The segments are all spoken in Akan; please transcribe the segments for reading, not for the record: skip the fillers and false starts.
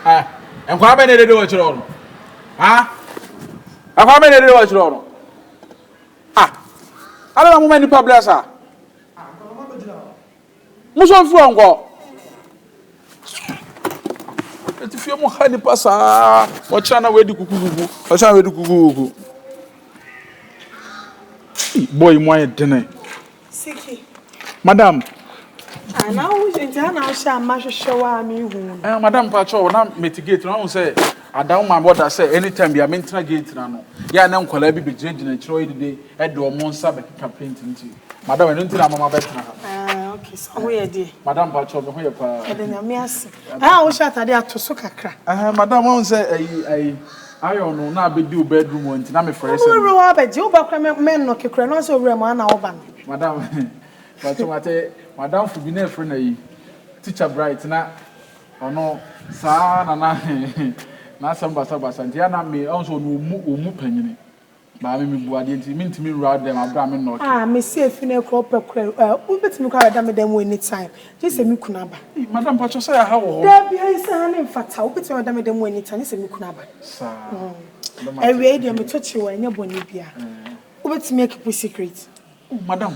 Eh, nkwadaa bɛn na ɛdede wɔ akyerɛ no? Ha? Nkwadaa bɛn na ɛdede wɔ akyerɛ no? Ah, ada na mo ma nipa brɛ saa? Mo sɔ mfiri hɔ nkɔ. Eti fie mo ha nipa saa. Ɔkyerɛ na wadi kukukuku. Ɔkyerɛ na wadi kukukuku. Boy mu ayɛ dene. Siki. Madam. Ah, na wo nti ha na wohyɛ a mahwehwɛ wo a mehu no. Eh, madam pacho, na mete gate na wo sɛ ada wo ma bɔda sɛ anytime bia mentena gate na no. Ya na nkwadaa bi bɛgyinagyina akyire hɔ dede ɛde ɔmo nsa bɛkeka paint nti. Madam ɛno nti na mama bɛtena ha. Ah, okay. So ho yɛ deɛ. Madam pacho, me ho yɛ paa. Ɛde Nyame ase. Ah, wohyɛ atade ato so kakra. Eh, madam wo sɛ ayi ayi iron no na abɛdi wo bedroom hɔ nti na mefrɛ sɛ. Wo wura abɛgye, wo ba kora mɛnnɔ kekora na sɛ owura mu ana wo ba no. Madam, pacho mate madam fo bi na ɛfrɛ no ayi teacher Bright na ɔno saa na na n'asɛm basabasa nti ya na me ɔno sɛ ɔno ɔmu ɔmu panyini baa me mebu adeɛ nti mentumi nwura dɛm aberɛ a me nnɔɔke. Ah, me se efi na ekura ɔpɛ kura eh, wobɛtumi kora abɛda me dɛm wɔ anytime. Gye sɛ me kunu aba. Ei, madam pacho sɛ aha wɔ hɔ. Dabi, ayi sɛ ha ne mfata. Wobɛtumi abɛda me dɛm wɔ anytime, gye sɛ me kunu aba. Saa. Madam ate. Awiei deɛ meto kye wɔ ɛnyɛ bɔne bia. Wobɛtumi akeep secret. Oh, madam,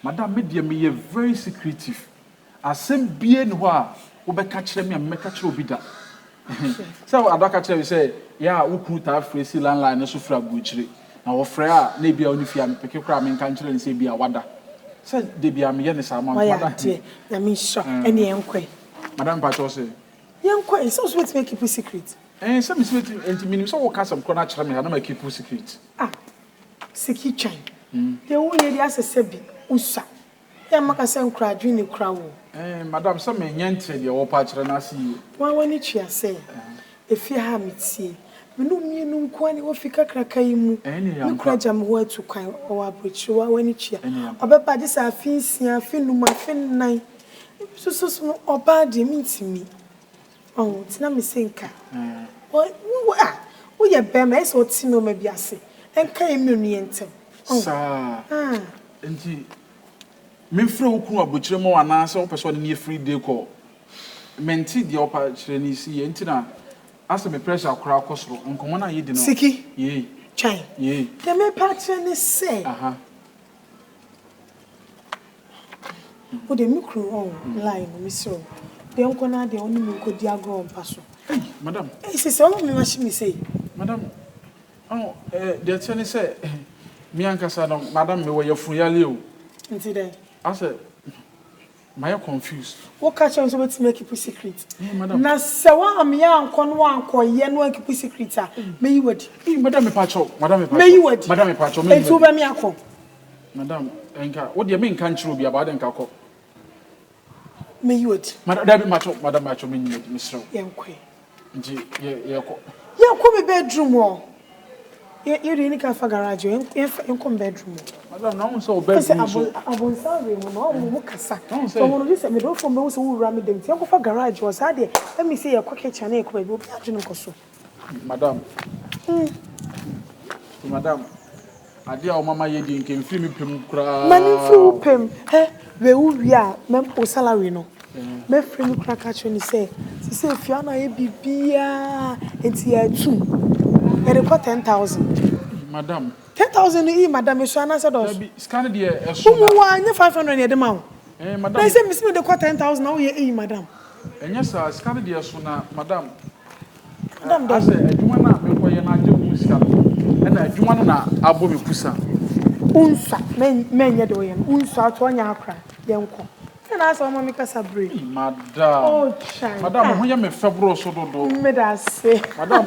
madam me deɛ meyɛ very secretive. Asɛm bie ni hɔ a wobɛka kyerɛ me a mɛka kyerɛ obi da. Sɛ ada ka kyerɛ me sɛ yɛ a wo kunu taa frɛ si landline no so firi aburokyire na wɔfrɛ a na ebi a ɔne fie a mepeke koraa menka nkyerɛ no sɛ ebi a wada. Sɛ da bi a meyɛ ne saa ma Wayɛ madam. adeɛ. Nyame nhyira wo. Ɛne yɛnkɔ ɛ. Madam mpakyɛw sɛ. Yɛnkɔ ɛ. Sɛ wo so wobɛtumi akeep secret. Ɛn sɛ mesi bɛtumi nti menim sɛ woka asɛm korɔ no akyerɛ me ha na ma keep secret. Ah, Siki twɛn. Deɛ woyɛ deɛ asɛ sɛ bi wosua. Yɛ maka sɛ nkura adwene ne kura wo. Eh, madam sɛ menyɛ nte deɛ wɔpa akyerɛ no ase yie. Wɔn w'ani tua sɛ efie ha a metie. Me ne wo mmienu nko ara na ɛwɔ fi kakraka yi mu. Ɛne yɛ Me ampa. kura gya me hɔ atu kwan ɔwɔ aburokyire wa w'ani tua. Ɛne yɛ ampa. Ɔbɛba gye sɛ afe 6, afe 5, afe 4. Ebi nso so no ɔbaa deɛ mentumi. Ɔho nti na mese nka. Wo wo a woyɛ bɛrima ɛsɛ sɛ wote nneɛma bi ase. Ɛnka yɛn mmienu yɛn ntam. Ɔho. Saa. Ah. Nti memfrɛ wo kunu aburokyire ma wo anaasɛ wopɛ sɛ ɔne no yɛ free day kɔ. Mente deɛ wɔpa kyerɛ no si yɛ nti na asɛ me pressure koraa kɔ soro. Nkɔmmɔ no a yɛdi no. Siki. Yei. Twɛn. Yei. Deɛ mepa akyerɛ ne sɛ. Aha. Wo deɛ me kunu ɔn line no mesrɛ wo. Deɛ nkɔ na deɛ ɔne me nkɔdi agorɔ mpa so. Ei, madam. Ei, sɛ sɛ ɔma me mahye me sei. Madam, ɔn eh, deɛ ɛteɛ ne sɛ me ankasa no, madam mewɔ yafunu yareɛ o. Nti dɛn? Asɛ mayɛ confused. Woka kyerɛ me sɛ wobɛtumi akeep secret. Eh, madam. Na sɛ woammeyɛ ankɔ no woankɔyɛ no ankeep secret a, mɛyi w'adi. Ei, madam mepakyɛw, madam mepakyɛw. Mɛyi w'adi. Madam mepakyɛw, mɛyi Enti w'adi. wobɛme akɔ. Madam, nka, wo deɛ menka nkyerɛ obi aba, wode nka kɔ. Mɛyi w'adi. Madam, dabi mepakyɛw, madam mepakyɛw, menyi w'adi, mesrɛ wo. Yɛnkɔ ɛ. Nti, yɛ, yɛkɔ. Yɛnkɔ me bedroom hɔ. Yɛ, yɛde yɛn nika fa garage hɔ, yɛmfa, yɛnkɔ me bedroom hɔ. Madam, na wohu sɛ wo bedroom so. Sɛ abonsan wei mu no, ɔmo mo kasa. Wohu sɛ. Ɔmo no gye sɛ mede wo phone bɛhu sɛ wowura me dam. Nti yɛnkɔfa garage hɔ, saa deɛ, ɛmi sɛ yɛkɔ kitchen na yɛkɔ baabi, obi adwene nkɔ so. Madam. Madam, adeɛ a womama yɛ deɛ nka mfiri me pɛ mu koraa. Ma ne mfiri wo pɛ mu. Hɛ, wei wo wie a, mɛ wo salary no. Mɛfrɛ me kunu aka akyerɛ no sɛ, seesei fie ha no ayɛ biribiara, nti yɛatum. Yɛde kɔ 10,000. Madam. 10,000 no, ii madam, esua anaasɛ dɔɔso? Dabi, sika no deɛ ɛso na. Wo mu wa, nyɛ 500 na yɛde ma wo. Eh, madam. Na sɛ mesi mede kɔ 10,000 na woyɛ eyi madam. Ɛnyɛ saa, sika no deɛ ɛso na madam. Madam dɛ. Asɛ adwuma no a mekɔyɛ no agye wo sika no, ɛna adwuma no na abɔ me pusa. Wonsua, mɛnyɛ deɛ woyɛ no, wonsua ato ɔnyɛ akora, yɛnkɔ. Sɛ na asɛ ɔma me kasa bere. Ei, madam. Oh, kyai. Madam, wo ho yɛ me fɛ boro so dodo. Meda ase. Madam,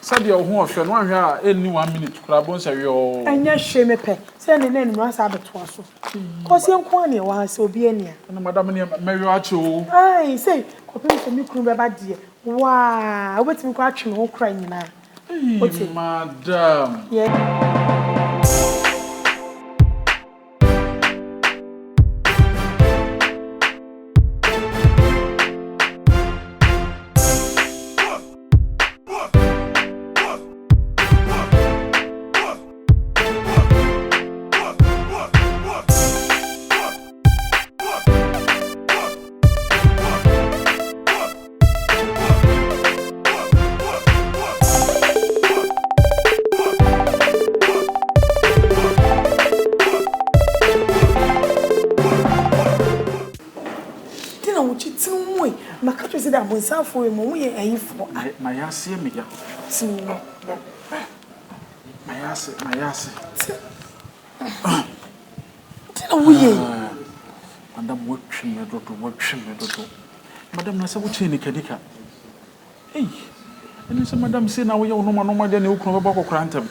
sɛdeɛ wo ho ɔfɛ no, woanhwɛ a ɛnni 1 minute koraa, bohu sɛ yɔɔ. Ɛnyɛ hwee mepɛ sɛ ne na anwummerɛ asa abɛtoa so. Kɔsi nko ara na ɛwɔ ha sɛ obi ani a. Ɛna madam neɛ mɛyɔ akyɛ o. Ae, sei kɔpem sɛ me kunu bɛba deɛ, waa, wobɛtumi koraa atwe me ho kora nyinaa. Ei, Wote? madam. Yeah. Tene wo mu ei. Maka kyerɛ wo sɛ dɛ abonsamfoɔ wei mu ɔmo yɛ ayifoɔ ah. Mayɛ aseɛ me ya. Tene wo mu. Mayɛ ase, mayɛ ase. Tene. Nti na woyɛ yi. Ah, madam woatwi me dodo, woatwi me dodo. Madam na sɛ wokyɛn nikanika. Ei, ɛne sɛ madam sei na woyɛ wo nɔɔma nɔɔma deɛ ne wo kunu bɛbɔ akɔkora ntɛm.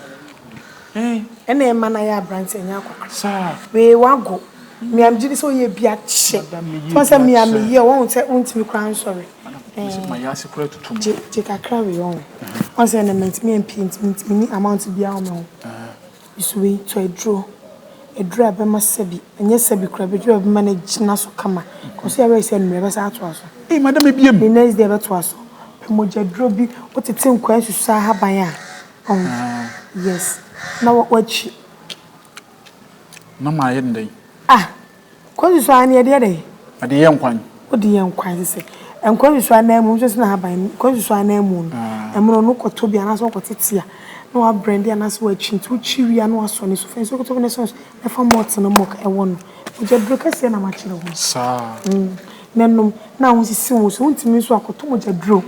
Eh. Ɛna ɛma no ayɛ aberanteɛ nyɛ akɔkora. Saa. Wei wago. Me a megye di sɛ woyɛ bi akyɛ. Madam meyɛ bi Sɛ sɛ me a akyɛ. meyɛ wɔn sɛ wontumi koraa nsɔre. Madam, mese mayɛ ase koraa tutu mu. Gye gye kakra wei wɔn. Wɔn sɛ ɛnɛ mantumi ampie nti mentumi ni amount biara wɔ me ho. Nso wei tɔ aduro. Aduro a ɛbɛma sɛbi, ɛnyɛ sɛbi koraa, aduro a ɛbɛma no agyina so kama. Kɔ so yɛ sɛ mmerɛ ɛbɛsan atoa so. Ei madam ebiem. The next day ɛbɛtoa so. Pɛ mogya duro bi, wotete nkwan susu ahaban a, ɔho, yes, na wakyi. Na mayɛ no dɛn? Ah! Nkwan susu ara no yɛde yɛ dɛn? Yɛde yɛ nkwan. Wode yɛ nkwan sese. Nkwan susu ananmu nso sɛ n'ahaban no, nkwan susu ananmu no, ɛmono no wokɔtɔ bi anaasɛ wokɔtete a, na woabrɛnde anaasɛ woakyi. Nti wokyi wie a na woasɔ ne so. Fa nsuo ketewa bi na sɔ ne so na fa malt no mɔk ɛwɔ no. Mogya duro kɛseɛ na makyerɛ wo no. Saa. Na nom na wo sisi wo so. Wontumi nso a kɔtɔ mogya duro.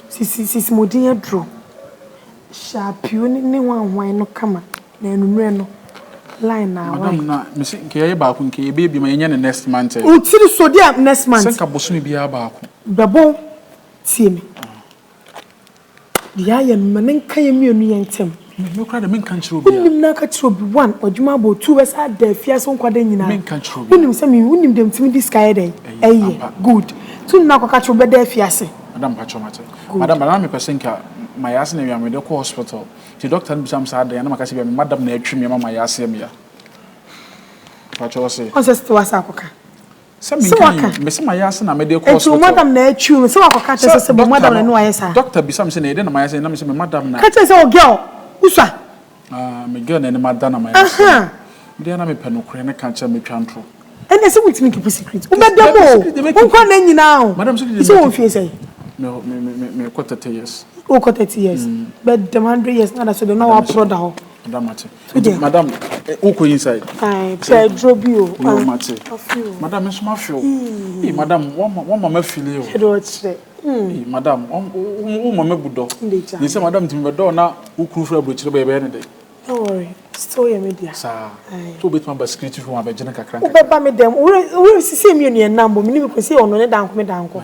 Sisi sisi modin aduro. Hyɛ apio ne ne hwanhwan no kama. Na anwummerɛ no, line na Madam why? na mese nka yɛyɛ baako nka yɛbɛyɛ bi ma yɛnyɛ no next month ɛ. Wo tiri so deɛ next month. Sɛ nka bosome biara baako. Bɛbɔ tie me. Deɛ ayɛ no ma no nka yɛn mmienu yɛn ntɛm. Me me koraa deɛ menka nkyerɛ obiara. Wonim na aka kyerɛ obi one ɔdwuma abɔ two bɛsa ada afiase wo nkwa da nyinaa. Menka nkyerɛ obiara. Wonim sɛ me wonim deɛ metumi de sika yɛ dɛn Ɛyɛ ɛyɛ ampa. good. Nti wonim na akɔka kyerɛ obi bɛda afiase. Madam mpakyɛw mate. Good. Madam but na mepɛ sɛ nka mayɛ ase na awia mede kɔ hospital. Nti doctor no bisa me sɛ adɛn a na maka sɛ bia me madam na atwi me ama mayɛ aseɛ me ya. Mpakyɛ wo se. Ɔn sɛ still wasa akɔka. Sɛ Sɛ menka waka. yi mese mayɛ ase na mede kɔ Nti wo hospital. madam na atwi wo no sɛ wakɔka kyerɛ sɛ Sɛ sɛ bo doctor madam na no ne wayɛ saa. doctor bisa me sɛ na ɛdɛn na mayɛ ase na mese me madam na. Ka kyerɛ sɛ wo girl wosua. Ah me girl na ɛne mada na mayɛ ase. Ahaa. Medeɛ na mepɛ nokorɛ ne ka kyerɛ metwa ntorɔ. Ɛnna sɛ wontumi nkeep secret. Wobɛda mu o. Wo nkwa nna nyinaa o. Sɛ wɔ mfie sɛn? Me me me kɔ 30 years. Wokɔ 30 years. Bɛda mu 100 years na da so de na waporɔ da hɔ. Madam mate. Nti madam wokɔ inside. Ae pɛ aduro bi o. Yo mate. Madam me nso ma feel. Ee madam wama ma feel o. Ɛde ɔkyerɛ. Ee madam wo ma ma bu dɔ. Ni sɛ madam ntumi bɛdɔ na wo kunu fura aburokyire bɛyɛ bɛyɛ ne dɛ. Don't worry, still yɛ me dea. Saa. So wobɛtumi aba security room abɛgye no kakra nkakra. Wobɛba me dɛm. Wo werɛ fi sɛ mmienu yɛn nam bɔ, me ne me kunu sɛ ɔno ne danko me danko.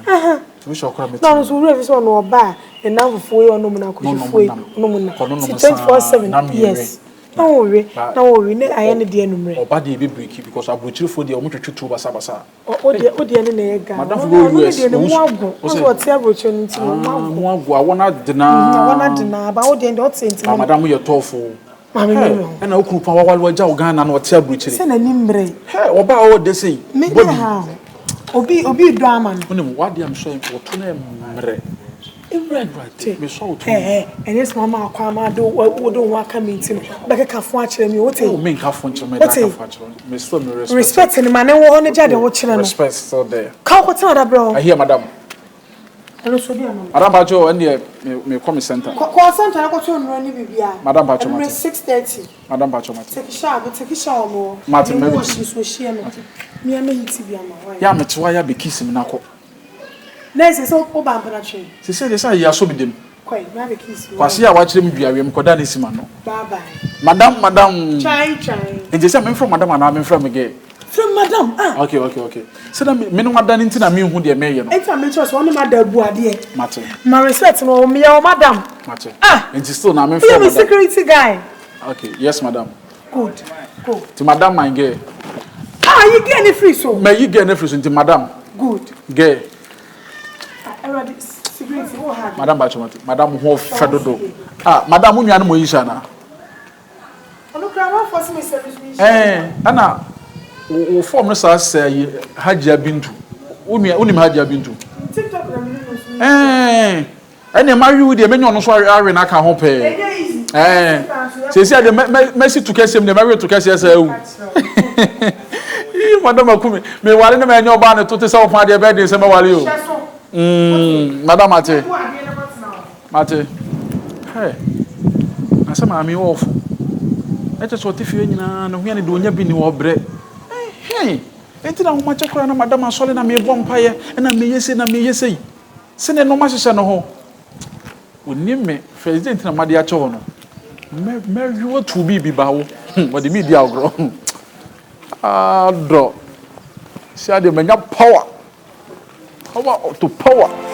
Aha. Nti wohyɛ ɔkora mɛtumi. Na ɔno nso wo werɛ fi sɛ ɔno ɔba a ne nnamfofoɔ yi ɔnom na akɔhwifoɔ yi ɔnom na. Kɔnonom Ti saa 24/7 na mmiɛnwe. yes. Na wɔwe na wɔwe ne ayɛ ne deɛ anummerɛ. Ɔba deɛ ɛbɛ breaki because aburokyirefoɔ deɛ wɔn twetwe tuo basabasa. Wo deɛ wo deɛ ne na ɛyɛ Ghana. Madamfo Ɔno bi wɔ ɔno ne US. deɛ ne mu Owusu. ago. Ɔsɛ. Ɔsɛ ɔte aburokyire no nti no mu Ah, ago. mu ago. Awɔ no ade naa. Awɔ no ade naa. Ba wo deɛ deɛ ɔte nti Ah, no. madam yɛ tɔfo. Maame Hey, mi ho. ɛna wo kunu pa wawale wagya wo Ghana na ɔte aburokyire. Sɛ n'ani mmere. Hey, ɔba a ɔwɔ de sei. Me Body. me ha o. Obi obi dɔ ama no. Wonim, w'adeɛ a mesɔ yi, wɔto no yɛ mmerɛ. Ewurade. Mesɔ wo to. Ɛɛ ɛɛ ɛnyɛ sɛ mama akɔ ama de wo de wo ho aka me nti no wobɛkeka fo akyerɛ me o wote. Oh, menka fo nkyerɛ me, Wote. da aka fo akyerɛ wo. Me still me respect. Respect no ma ne wɔ hɔ no gya deɛ wokyerɛ no. Respect still there. Ka wokɔtena dabrɛ hɔ. I hear madam. Ɛno so bi ama me. Madam Pacho, ɛndeɛ me me kɔ me center. Kɔ kɔ center na kɔtɔ nnuro ne biribiara. Madam Pacho mate. Anwummerɛ 6:30. Madam Pacho mate. Take shower, me take shower me wɔ. Mate Me mɛ mu bi. ɔhye so ɔhyeɛ no. Me a me heat bi ama wo. Ya me te wa ya bɛ kiss me na kɔ. Na ɛsɛ sɛ wo ba mpena twe. Sese de sɛ ayi asɔ me dem. Kɔe, me abɛ kiss wo. Kwasi a wakyerɛ me dua wiem kɔda ne sima no. Bye bye. Madam madam. Twan twan. Nti sɛ memfrɛ madam anaa memfrɛ me girl? Frɛ madam ah. Okay okay okay. Sɛ na me ne wada no nti na menhu deɛ meyɛ no. Nti na mekyerɛ sɛ ɔne mada abu adeɛ. Mate. Ma respect no meyɛ wo madam. Mate. Ah. Nti still na memfrɛ Woyɛ madam. me security guy. Okay, yes madam. Good. Go. Nti madam my girl. Ah, yi girl ne firi so. Mayi girl ne firi so nti madam. Good. Girl. Ah, Awurade, security, wo ha. Madam bacho mate. Madam ho fɛ dodo. Ah, madam mo nua no mo yi hyɛ ana? Ɔno kura amanfoɔ se me sɛ me so me hyɛ. Eh, ɛna wo form no saa sɛ yi Hajia Bintu. Wo nua, wonim Hajia Bintu? TikTok na me ne no so me hyɛ. Eh. Ɛnneɛ mawe wo deɛ mɛnya ɔno nso awe no aka ho pɛɛ. Ɛɛ seesei deɛ mɛsi to kɛseɛ mu deɛ mɛwe to kɛseɛ sɛ awu. Ii madam akumi meware ne mɛnyɛ ɔbaa ne to te sɛ wo paa deɛ ɛbɛyɛ den sɛ mɛware o. Mm, madam ate. Mate. Hɛ, na sɛ maame yi ɔɔfo. Ɛkyɛ sɛ ɔte fie nyinaa ne ho yɛ ne deɛ ɔnya bi ne ɔbrɛ. Ɛhɛn. Enti na ahomakyɛ koraa na mada m'asɔre na mebɔ mpaeɛ na meyɛ sei na meyɛ sei. Sɛdeɛ nnoɔma hyehyɛ no ho. Ɔnim me first day nti na made akyɛ hɔ no. Mɛ mɛwe watu biribi ba wo. Wɔde me di agorɔ. Adɔ. Sia deɛ manya power. Power to power.